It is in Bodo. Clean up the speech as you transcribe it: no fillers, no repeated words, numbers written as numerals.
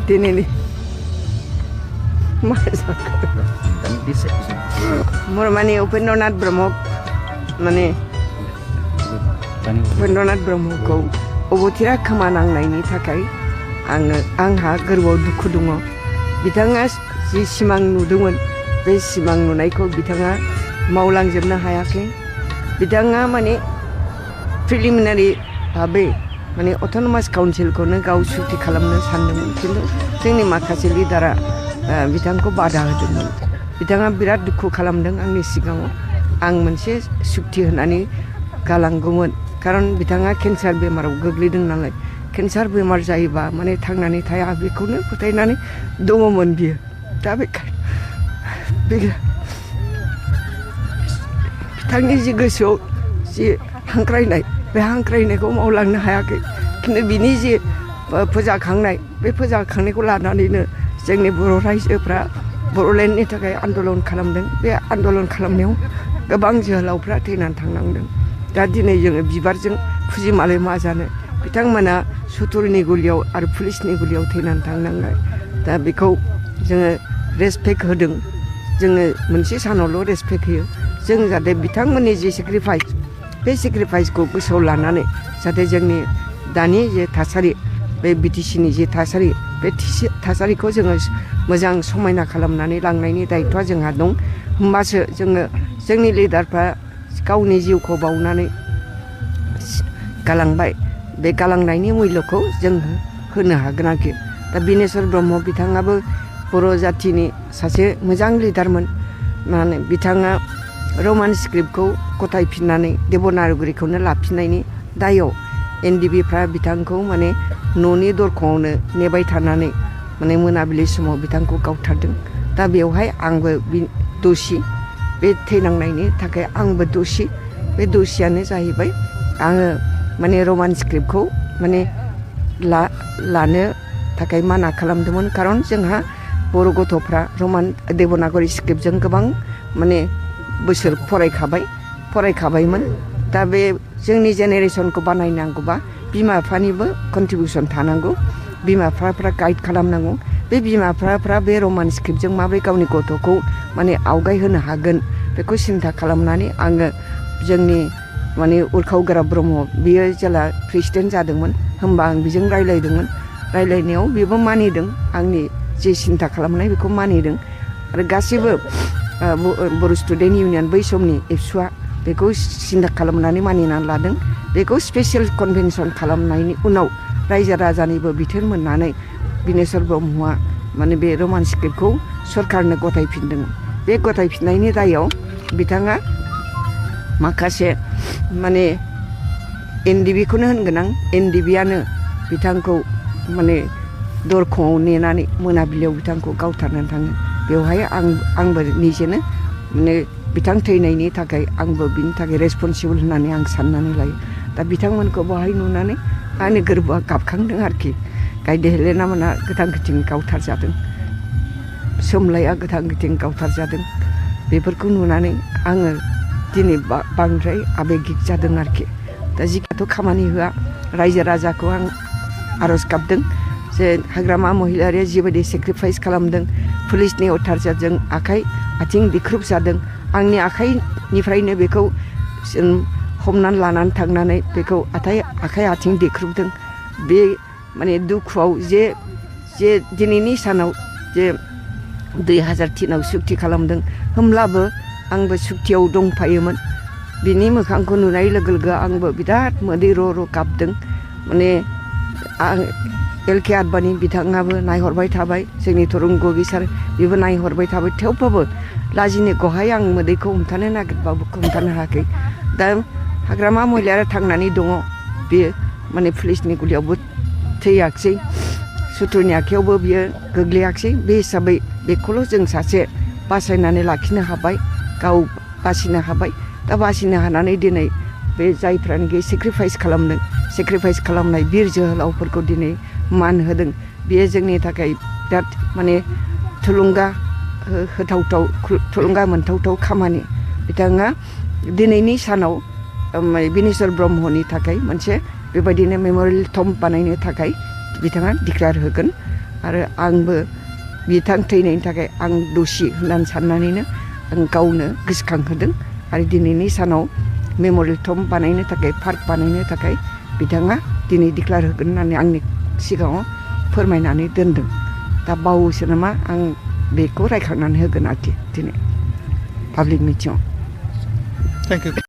दिनैनि मा जाखो माने उपेन्द्रनाथ ब्रह्म माने उपेन्द्रनाथ ब्रह्मखौ अबथिरा खोमानांनायनि थाखाय आंहा गोरबोआव दुखु दङ बिथाङा जि सिमां नुदोंमोन बे सिमां नुनायखौ बिथाङा मावलांजोबनो हायाखै बिथाङा माने प्रिलिमिनारि भाबै माने अट'नमास काउन्सिलखौनो गाव सुक्ति खालामनो सानदोंमोन खिन्थु जोंनि माखासे लिडारा बिथांखौ बादा होदोंमोन बिथाङा बिराद दुखु खालामदों आंनि सिगाङाव आं मोनसे सुक्ति होनानै गालांगौमोन खारन बिथाङा केन्सार बेमाराव गोग्लैदों नालाय केन्सार बेमार जायोबा माने थांनानै थाया बेखौनो फोथायनानै दङमोन बियो दा बिथांनि जि गोसोआव जि हांख्रायनाय बे हांख्रायनायखौ मावलांनो हायाखै खिन्थु बिनि जि फोजाखांनाय बे फोजाखांनायखौ लानानैनो जोंनि बर' रायजोफ्रा बर'लेण्डनि थाखाय आन्दलन खालामदों बे आन्दलन खालामनायाव गोबां जोहोलावफ्रा थैनानै थांनांदों दा दिनै जोङो बिबारजों फुजिमालाय मा जानो बिथांमोना सुथुरनि गुलियाव आरो पुलिसनि गुलियाव थैनानै थांनांनाय दा बेखौ जोङो रेसपेक्ट होदों जोङो मोनसे सानावल' रेसपेक्ट होयो जों जाहाथे बिथांमोननि जि सेक्रिफाइस बे सेक्रिफाइसखौ गोसोआव लानानै जाहाथे जोंनि दानि जे थासारि बे बिटिसिनि जे थासारि बे थासारिखौ जोङो मोजां समायना खालामनानै लांनायनि दायित्वआ जोंहा दं होमबासो जोङो जोंनि लिडारफ्रा गावनि जिउखौ बावनानै गालांबाय बे गालांनायनि मुल्यखौ जों होनो हागोन आरोखि दा बिनेस्वर ब्रह्म बिथाङाबो बर' जाथिनि सासे मोजां लिडारमोन माने बिथाङा रमान स्क्रिप्टखौ गथायफिननानै देबनागरिखौनो लाफिननायनि दायाव एनडिबिफ्रा बिथांखौ माने न'नि दरखंआवनो नेबाय थानानै माने मोनाबिलि समाव बिथांखौ गावथारदों दा बेवहाय आंबो दसि बे थैनांनायनि थाखाय आंबो दसि बे दसियानो जाहैबाय आङो माने रमान स्क्रिप्टखौ माने लानो थाखाय माना खालामदोंमोन खारन जोंहा बर' गथ'फ्रा रमान देबनागरि स्क्रिप्टजों गोबां माने बोसोर फरायखाबायमोन दा बे जोंनि जेनेरेसनखौ बानायनांगौबा बिमा बिफानिबो कन्ट्रिबिउसन थानांगौ बिमा बिफाफ्रा गाइड खालामनांगौ बे बिमा बिफाफ्रा बे रमान स्क्रिप्टजों माबोरै गावनि गथ'खौ माने आवगायहोनो हागोन बेखौ सिन्था खालामनानै आङो जोंनि माने उरखाव गोरा ब्रह्म बियो जेला प्रेसिडेन्ट जादोंमोन होमबा आं बेजों रायलायदोंमोन रायलायनायाव बेबो मानिदों आंनि जे सिन्था खालामनाय बेखौ मानिदों आरो गासैबो बर' स्टुडेन्ट इउनियन बै समनि एबसुआ बेखौ सिन्था खालामनानै मानिनानै लादों बेखौ स्पेसियेल कनभेनसन खालामनायनि उनाव रायजो राजानिबो बिथोन मोननानै बिनेस्वर ब्रह्मआ माने बे रमान स्क्रिप्टखौ सरकारनो गथायफिनदों बे गथायफिननायनि दायाव बिथाङा माखासे माने एनडिबिखौनो होनगोन आं एनडिबियानो बिथांखौ माने दरखंआव नेनानै मोनाबिलियाव बिथांखौ गावथारनानै थाङो बेवहाय आंबो निजेनो माने बिथां थैनायनि थाखाय आंबो बिनि थाखाय रेसपन्सिबल होननानै आं साननानै लायो दा बिथांमोनखौ बहाय नुनानै आंनि गोरबोआ गाबखांदों आरोखि गायदे हेलेना मोना गोथां गोथिं गावथारजादों सोमलाया गोथां गोथिं गावथारजादों बेफोरखौ नुनानै आङो दिनै बांद्राय आबेगिक जादों आरोखि दा जिखौथ' खामानि होआ रायजो राजाखौ आं आर'ज गाबदों जे हाग्रामा महिलारिया जिबायदि सेक्रिफाइस खालामदों पुलिसनि अथारजाजों आखाइ आथिं देख्रुब जादों आंनि आखाइनिफ्रायनो बेखौ हमनानै लानानै थांनानै बेखौ आखाइ आथिं देख्रुबदों बे माने दुखुआव जे दिनैनि सानाव जे 2003आव सुक्ति खालामदों होमब्लाबो आंबो सुक्तियाव दंफायोमोन बिनि मोखांखौ नुनाय लोगो लोगो आंबो बिराद मोदै र' गाबदों माने आं एल.के. आडबाणी बिथाङाबो नायहरबाय थाबाय जोंनि थरुंगबि सार बेबो नायहरबाय थाबाय थेवबाबो लाजिनायखौहाय आं मोदैखौ हमथानो नागिरबाबो हमथानो हायाखै दा हाग्रामा महिलारिया थांनानै दङ बेयो माने पुलिसनि गुलियावबो थैयाखिसै सुथुरनि आखायावबो बियो गोग्लैयाखिसै बे हिसाबै बेखौल' जों सासे बासायनानै लाखिनो हाबाय गाव बासिनो हाबाय दा बासिनो हानानै दिनै बे जायफ्रानोखि सेक्रिफाइस खालामदों सेक्रिफाइस खालामनाय बिर जोहोलावफोरखौ दिनै मान होदों बेयो जोंनि थाखाय बिराद माने थुलुंगा होथावथाव थुलुंगा मोनथावथाव खामानि बिथाङा दिनैनि सानाव बिनेस्वर ब्रह्मनि थाखाय मोनसे बेबायदिनो मेम'रियेल टम्ब बानायनो थाखाय बिथाङा डिक्लेयार होगोन आरो आंबो बिथां थैनायनि थाखाय आं दसि होननानै साननानैनो आं गावनो गोसोखांहोदों आरो दिनैनि सानाव मेम'रियेल टम्ब बानायनो थाखाय पार्क बानायनो थाखाय बिथाङा दिनै डिक्लार होगोन होननानै आंनि सिगाङाव फोरमायनानै दोनदों दा बावोसो नामा आं बेखौ रायखांनानै होगोन आरोखि दिनै पाब्लिक मिटिङाव थेंक इउ